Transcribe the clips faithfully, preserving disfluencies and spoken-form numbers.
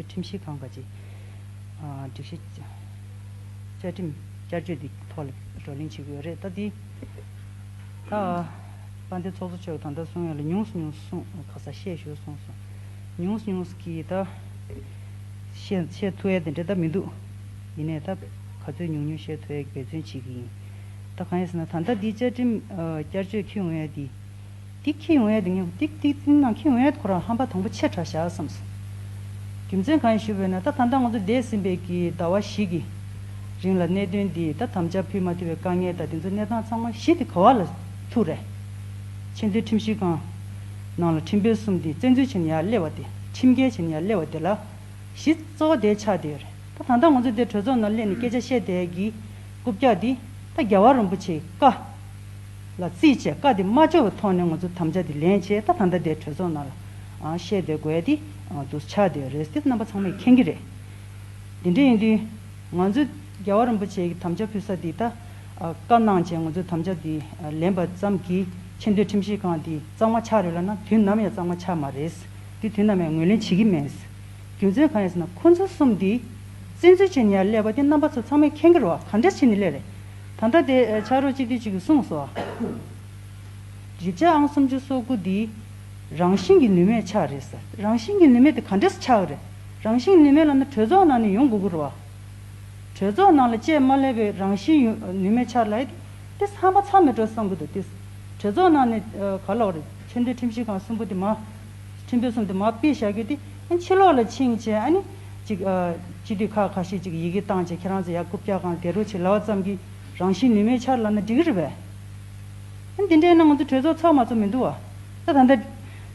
ཁྲིམས་ཞིབ་ཁང་ག་ཅིག་ཨ་སྒྲིག་གཞི་བཅའ་ཁྲིམས་བསྐྱར་བཅོས་འདི་ཐོག་ལ་བགྲོ་གླེང་བྱེད་ཀྱི་ཡོད་རེད། ད་འདི་ད་དཔལ་ལྡན་ཚོགས་གཙོ་མཆོག་གིས་ད་ལྟ་གསུང་ཡ་ལ་ཉུང་སུ་ཉུང་སུ་གསུང་ག་ས་བཤད་ཞུ་གསུངས་སོང་། ཉུང་སུ་ཉུང་སུ་གིས་ད་བཤད་བཤད་ཐུབ་ཡ་དེ་འདྲ་ད་མི་འདུག་ཡིན་ནའི་ད་ག་ཚོད་ཉུང་ཉུང་བཤད་ཐུབ་ཡ་གི་འབད་བརྩོན་བྱེད་ཀྱི་ཡིན། ད་གང་ཡིན་ཟེར་ན་ད་ལྟ་འདི་བཅའ་ཁྲིམས་ཨ་བསྐྱར་བཅོས་འཁྱེར་ཡོང་ཡ་འདི། འདི་འཁྱེར་ཡོང་ཡ་དེ་ངས་འདི་འདི་འདི་ནང་འཁྱེར་ཡོང་ཡ་དེ་ཁོ་རང་ཧམ་པ་དང་པོ་ཆེ་དྲགས་བཞག་བསམ་སོང་། རྒྱུ་མཚན་གང་ཡིན་ཞུས་པ་ཡིན་ན་ད་ད་ལྟ་ང་ཚོ་འདས་ཟིན་པའི་གི་ཟླ་བ་བཞི་གི་རིང་ལ་གནད་དོན་འདི་ད་དམ་བཅའ་ཕུལ་མ་ཐུབ་པའི་དཀའ་ངལ་དང་དེ་ཚོ་གནས་སྟངས་ཚང་མ་གཞི་དེ་ག་བ་ལ་ཐུག་རེད། ཆེས་མཐོའི་ཁྲིམས་ཞིབ་ཁང་ནང་ལ་ཁྲིམས་དཔོན་གསུམ་དེ་བཙན་འཛུལ་བྱས་ནས་ཡར་སླེབས་པ་དེ་ཁྲིམས་འགལ་བྱས་ནས་ཡར་སླེབས་པ་དེ་ལ། གཞི་གཙོ་བོ་དེ་ཆགས་བསྡད་ཡོད་རེད། ད་ད་ལྟ་ང་ཚོ་འདིར་གྲོས་ཚོགས་ནང་སླེབས་ནས་སྐད་ཆ་བཤད་བསྡད་ཀྱི་རྐུབ་བཀྱག་འདི་ད་རྒྱལ་བ་རིན་པོ་ཆེའི་བཀའ་ལ་རྩིས་བྱས། བཀའ་འདི་མ་བཅག་པའི་ཐོག་ནས་ང་ཚོ་དམ་བཅའ་འདི་ལེན་བྱས། ད་ད་ལྟ་འདིར་གྲོས་ཚོགས་ནང་ལ་ཨ་བཤད་བསྡད་དགོས་ཡ་འདི་ཨ་འདུག་ཆགས་བསྡད་ཡོད་རེད། དེ་རྣམ་པ་ཚང་མས་མཁྱེན་གྱི་རེད། འདི་འདྲ་ཡིན་དུས་ང་ཚོས་རྒྱལ་བ་རིན་པོ་ཆེ་གི་དམ་བཅའ་ཕུལ་ས་འདི་ད་ཨ་བཀའ་གནང་བྱས་ང་ཚོས་དམ་བཅའ་འདི་ཨ་ལེན་པ་ཙམ་གྱིས་ཆེས་མཐོའི་ཁྲིམས་ཞིབ་ཁང་འདི་གཙང་མ་ཆགས་རེད་ལབ་ན་དུས་ནམ་ཡང་གཙང་མ་ཆགས་མ་རེད། འདི་དུས་ནམ་ཡང་ངོས་ལེན་བྱེད་ཀྱི་མེད། རྒྱུ་མཚན་གང་ཡིན་ཟེར་ན་ཁོ་ཚོ་གསུམ་འདི་བཙན་འཛུལ་བྱས་ནས་ཡར་སླེབས་པ་དེ་རྣམ་པ་ཚོ་ཚང་མས་མཁྱེན་གྱི་རེད་བ། ག་འདྲས་བྱས་ནས་སླེབས་རེད། ད་ལྟ་དེ་ཕྱག་རོགས་སྤྱི་འཐུས་གཅིག་གིས་གསུངས་སོང་། རིགས་ཆད་ཨང་སུམ་ཅུ་སོ་དགུ་འདི་རང་བཞིན་གྱི་ནུས་མེད་ཆགས་རེད་ཟེར། རང་བཞིན་གྱི་ནུས་མེད་དེ་ག་འདྲས་ཆགས་རེད། རང་བཞིན་གྱི་ནུས་མེད་ལབ་ན་གྲོས་ཚོགས་ནང་ནས་ཡོང་དགོས་ཀྱི་རེད་བ། གྲོས་ཚོགས་ནང་ལ་བཅད་མ་སླེབས་པའི་རང་བཞིན་ཡོད་ནུས་མེད་ཆགས་ལབ་ཡ་དེ་དེ་ཧམ་པ་ཚ་མེད་འགྲོ་བསམ་གྱི་འདུག་དེ་གྲོས་ཚོགས་ནང་ནས་ཨ་ག་ལབ་རེད། ཆེས་མཐོའི་ཁྲིམས་ཞིབ་ཁང་གསུམ་པོ་དེ་མ་ཁྲིམས་དཔོན་གསུམ་དེ་མ་ཕུད་བཞག་རྒྱུ་དེ་ཨ་ཕྱི་ལོགས་ལ་ཕྱིན་བྱས་ཨ་ནི་ཅིག་ཨ་སྤྱི་འཐུས་ཁག་ཁ་ཤས་ཅིག་ཡི་གེ་བཏང་བྱས་ཁྱེད་རང་ཚོ་ཡར་རྐུབ་བཀྱག་སྒང་བསྡད་རོགས་བྱེད་ལབ་པ་ཙམ་གྱིས་རང་བཞིན་ནུས་མེད་ཆགས་ལབ་ན་འགྲིག་གི་རེད་པས། ཨ་འདི་འདྲས་ན་ང་ཚོ་གྲོས་ཚོགས་ཚོགས་མ་ཚོགས་མི་འདུག་བ། ད་ད་ལྟ་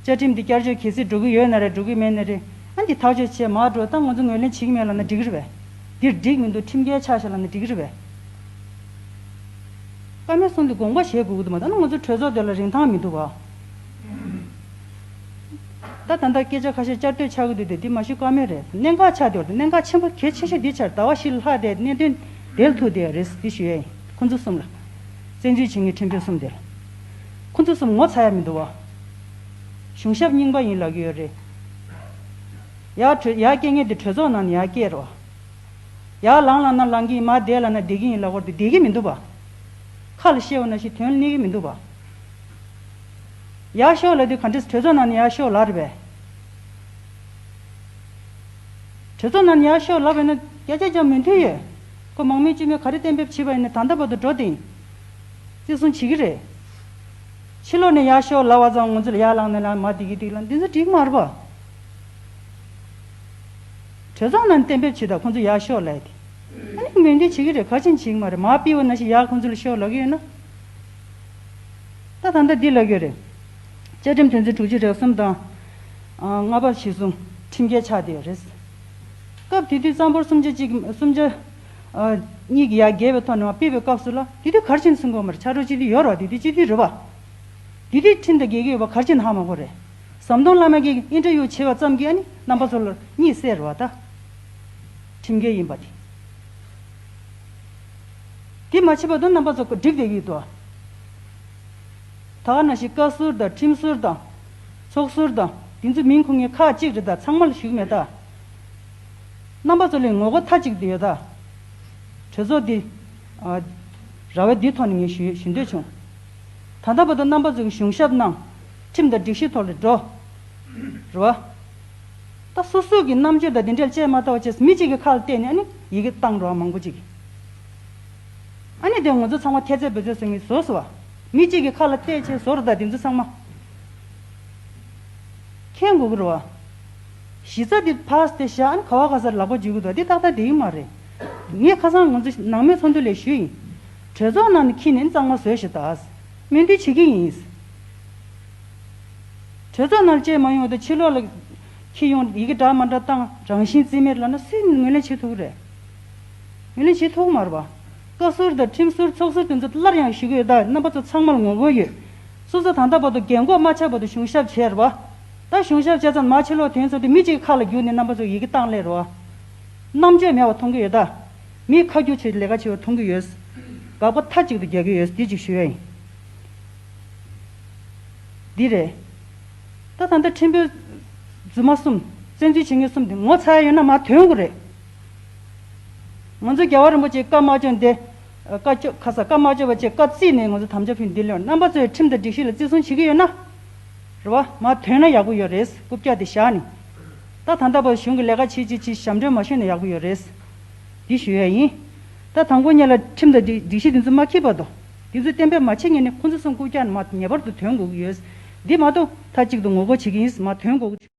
བཅའ་ཁྲིམས་འདི་བསྐྱར་བཅོས་གལ་སྲིད་འགྲོ་གི་ཡོད་ན་རེད། འགྲོ་གི་མེད་ན་རེད། ཨ་འདི་ཐག་གཅོད་བྱས་མར་འགྲོ། ད་ང་ཚོ་ངོས་ལེན་བྱེད་ཀྱི་མེད་ལབ་ན་འགྲིག་གི་རེད་པས། འདིར་འགྲིག་མི་འདུག་ཁྲིམས་འགལ་ཆགས་ཤག་ལབ་ན་འགྲིག་གི་རེད་པས། བཀའ་མོལ་གསུང་དུས་དགོངས་པ་བཞེས་དགོས་ཀྱི་འདུག་མ་གཏོགས་ན་ང་ཚོ་གྲོས་ཚོགས་དེ་ལ་རིན་ཐང་མི་འདུག་བ། ད་ད་ལྟ་སྐད་ཆ་ཁ་ཤས་བསྐྱར་ཟློས་ཆགས་ཀྱི་འདུག་དེ་འདི་མ་གཞི་བཀའ་མོལ་རེད། གནད་འགག་ཆགས་བསྡད་ཡོད་རེད། གནད་འགག་ཆེན་པོ་གལ་ཆེ་ཤོས་འདི་ཆགས་རེད། ཟླ་བ་བཞི་ལྷག་དེ་གནད་དོན་དེ་ལ་ཐུག་བསྡད་ཡོད་རེད། འདི་ཞུ་ཡ་ཡིན། ཁོ་ཚོ་གསུམ་ལ། བཙན་འཛུལ་བྱེད་མཁན་ཁྲིམས་དཔོན་གསུམ་དེ་ལ། ཁོ་ཚོ་གསུམ་ངོ་ཚ་ཡ་མི་འདུག་བ། གཞུང་ཞབས་རྙིང་པ་ཡིན་ལབ་ཀྱི་ཡོད་རེད། ཡར་གྲོས་ཡར་སྐྱེལ་མཁན་དེ་གྲོས་ཚོགས་ནང་ནས་ཡར་སྐྱེལ་རོགས། ཡར་ལངས་ལབ་ན་ལངས་ཀྱི་ཡིན། མར་བསྡད་ལབ་ན་བསྡད་ཀྱི་ཡིན་ལབ་ཀྱི་ཡོད་རེད་དེ་བསྡད་ཀྱི་མི་འདུག་བ། ཁ་ལ་བཤད་པ་ནང་བཞིན་དོན་ལ་གནས་ཀྱི་མི་འདུག་བ། ཡར་ཤོག་ལབ་དུས་ག་འདྲས་གྲོས་ཚོགས་ནང་ནས་ཡར་ཤོག་ལབ་རེད་པས། གྲོས་ཚོགས་ནང་ནས་ཡར་ཤོག་ལབ་པ་ཡིན་ན་བརྒྱ་ཆ་བརྒྱ་མོས་མཐུན་ཡོད། ཁོ་མང་མོས་དཀྱུས་མོས་ག་རེ་གཏན་འབེབས་བྱས་པ་ཡིན་ན་ད་ལྟ་བར་དུ་འགྲོ་བསྡད་ཡིན། བརྩི་སྲུང་བྱེད་ཀྱི་རེད། ཕྱི་ལོགས་ནས་ཡར་ཤོག་ལབ་པ་ཙམ་ང་ཚོ་ལ་ཡར་ལངས་ནས་ལངས་མར་བསྡད་ཀྱི་འདུག་ལབ་འདི་ཚོ་འགྲིག་མ་རེད་པ། གྲོས་ཚོགས་ནང་གཏན་འབེབས་བྱེད་དང་ཁོང་ཚོ་ཡར་ཤོག་ལབ་ཡ་དེ། ཨ་ནི་མོས་མཐུན་བྱེད་ཀྱི་རེད། ག་ཅིན་བྱེད་ཀྱི་མ་རེད། མར་ཕུད་པ་ནང་བཞིན་ཡར་ཁོང་ཚོ་ལ་ཤོག་ལབ་ཀྱི་ཡོད་ན། ད་ད་ལྟ་འདི་ལབ་ཀྱི་ཡོད་རེད། བཅའ་ཁྲིམས་དོན་ཚན་དྲུག་ཅུ་རེ་གསུམ་དང་། ཨ་ལྔ་པ་གཞིར་བཟུང་ཁྲིམས་འགལ་ཆགས་བསྡད་ཡོད་རེད། སྐབས་དེ་དུས་གཙང་པོར་གསུམ་ཆ་གཅིག་གསུམ་ཆ་ཨ་གཉིས་ཀྱིས་ཡར་རྒྱས་པའི་ཐོག་ནས་མར་ཕུད་པའི་སྐབས་སུ་ལ་དེ་དུས་ག་རེ་བྱས་ནས་གསུང་གི་ཡོད་མ་རེད། ཕྱག་རོགས་སྤྱི་འཐུས་ཡོད་རེད་བ། དེ་དུས་སྤྱི་འཐུས་རེད་བ། དེ་དུས་ཁྲིམས་དང་འགལ་གྱི་ཡོད་པ་ག་རེ་བྱས་ནས་ཧ་མ་གོ་རེད། ཟམ་གདོང་བླ་མ་གིས་ཨིན་ཊར་བིའུ་བྱས་པ་ཙམ་གྱིས་ཨ་ནི་རྣམ་པ་ཚོ་ལ་གཉིད་སད་རེད་བ་ད། ཁྲིམས་འགལ་ཡིན་པ་དེ། དེ་མ་བྱས་བར་དུ་རྣམ་པ་ཚོ་འགྲིག་བསྡད་ཀྱི་འདུག་ད་ག་ནང་བཞིན་བཀའ་ཟུར་དང་ཁྲིམས་ཟུར་དང་། ཚོགས་ཟུར་དང་དེ་ཚོ་མིང་ཁུངས་ངས་ཁག་གཅིག་རེད། ད་ཚང་མ་ལ་ཞུ་གི་མེད་ད། རྣམ་པ་ཚོ་ལ་ངོ་རྒོལ་མཐའ་གཅིག་ཏུ་ཡོད་ད། གྲོས་ཚོགས་འདི་ཨ་ར་བའི་འདིའི་ཐོག་ནས་ངས་ཞུ་ཞུ་འདོད་བྱུང་། ད་ལྟ་བར་དུ་རྣམ་པ་ཚོ་གིས་གཞུང་ཞབས་གནང་། ཁྲིམས་དང་སྒྲིག་གཞི་ཐོག་ལ་འགྲོ། རེད་བ། ད་སོ་སོ་གི་རྣམ་དཔྱོད་དང་འདི་འདྲ་ལ་དཔྱད་མ་ལྟ་བ་བྱས་མི་གཅིག་གི་ཁ་ལ་བལྟས་ནས་ཨ་ནི་ཡི་གེ་བཏང་འགྲོ་བ་མང་པོ་ཅིག་ཨ་ནི་དེ་ང་ཚོ་ཚང་མ་ཐེལ་ཙེ་བེ་ཙེ་བཟོ་མཁན་བཟོ་སོང་བ། མི་གཅིག་གི་ཁ་ལ་བལྟས་བྱས་བཟོ་རེད་ད་དེ་ཚོ་ཚང་མ། མཁྱེན་དགོས་ཀྱི་རེད་བ། གཞི་རྩ་འདི་ཕར་དེ་བཞག་ཨ་ནི་ག་བ་ག་སར་ལག་པ་འཇུ་གི་འདུག་འདི་ཏག་ཏག་བསྡད་ཀྱི་མ་རེད། ངས་ཁ་སང་ང་ཚོ་ནང་མི་ཚོགས་འདུ་ལ་ཞུས་ཡིན། གྲོས་ཚོགས་ནང་ནས་ཁྱེར་ནས་གཙང་མ་བཟོས་ཤིག་ད། མོས་མཐུན་བྱེད་ཀྱི་ཡིན། གྲོས་ཚོགས་ནང་བཅད་མ་ཡོང་བ་དང་ཕྱི་ལོགས་ལ་ཁྱེར་ཡོང་ཡི་གེ་འདྲ་མ་འདྲ་བཏང་རང་བཞིན་རྩིས་མེད་ལབ་ན་སུས་ངོས་ལེན་བྱེད་ཐུབ་ཀྱི་རེད། ངོས་ལེན་བྱེད་ཐུབ་ཀྱི་མ་རེད་པ། བཀའ་ཟུར་དང་ཁྲིམས་ཟུར་ཚོགས་ཟུར་དེ་ཚོ་སླར་ཡང་ཞུ་གི་ཡོད། ད་རྣམ་པ་ཚོ་ཚང་མར་ངོ་རྒོལ་ཡོད། སོ་སོ་ད་ལྟ་བར་དུ་རྒན་གོག་མ་ཆགས་བར་དུ་གཞུང་ཞབས་བྱས་རེད་པ། ད་གཞུང་ཞབས་བྱས་ཙང་མ་ཕྱི་ལོགས་དེ་ཚོ་དེ་མི་གཅིག་ཁ་ལ་བརྒྱུགས་ནས་རྣམ་པ་ཚོ་ཡི་གེ་བཏང་སླེབས་རེད་པ། རྣམ་དཔྱོད་མེད་པ་མཐོང་གི་ཡོད་ད། མི་ཁ་རྒྱུག་བྱས་ལས་ཀ་བྱེད་པ་མཐོང་གི་ཡོད། དགག་པ་མཐའ་གཅིག་ཏུ་རྒྱག་གི་ཡོད། འདི་གཅིག་ཞུ་ཡ་ཡིན། འདི་རེད། ད་ད་ལྟ་ཁྲིམས་དཔོན་རྫུན་མ་གསུམ། བཙན་འཛུལ་བྱེད་མཁན་གསུམ་དེ་ངོ་ཚ་ཡ་ཡོད་ན་མར་ཐོན་དགོས་རེད། ང་ཚོ་རྒྱལ་བ་རིན་པོ་ཆེ་བཀའ་མ་བཅོ་འདི། བཀའ་བཅོ་ཁ་ས་བཀའ་མ་བཅོ་བ་བཅས་བཀའ་བརྩིས་ནས་ང་ཚོ་དམ་བཅའ་ཕུལ་འདི་ལོན་རྣམ་པ་ཚོས་ཁྲིམས་དང་སྒྲིག་གཞི་ལ་བརྩི་སྲུང་བྱེད་ཀྱི་ཡོད་ན། རེད་བ། མར་ཐོན་ན་ཡག་པོ་ཡོད་རེད། རྐུབ་བཀྱག་དེ་བཞག་ནས། ད་ད་ལྟ་བར་གཞུང་གི་ལས་ཀ་བྱེད་ཅིག་ཅིག་ཞབས་འདྲེན་མ་ཞུས་ན་ཡག་པོ་ཡོད་རེད། འདི་ཞུ་ཡ་ཡིན། ད་དང་པོ་ཉིད་ལ་ཁྲིམས་དང་སྒྲིག་སྒྲིག་གཞི་འདི་ཚོ་མ་འཁྱེར་བར་དུ། འདི་ཚོ་གཏན་འབེབས་མ་བྱེད་ངེས་ནས་ཁོང་ཚོ་གསུམ་རྐུབ་བཀྱག་ནས་མར་ངེས་པར་དུ་ཐོན་དགོས་ཀྱི་ཡོད། འདི་མ་གཏོགས་མཐའ་གཅིག་ཏུ་ངོ་རྒོལ་བྱེད་ཀྱི་ཡིན། མར་ཐོན་དགོས་ཀྱི།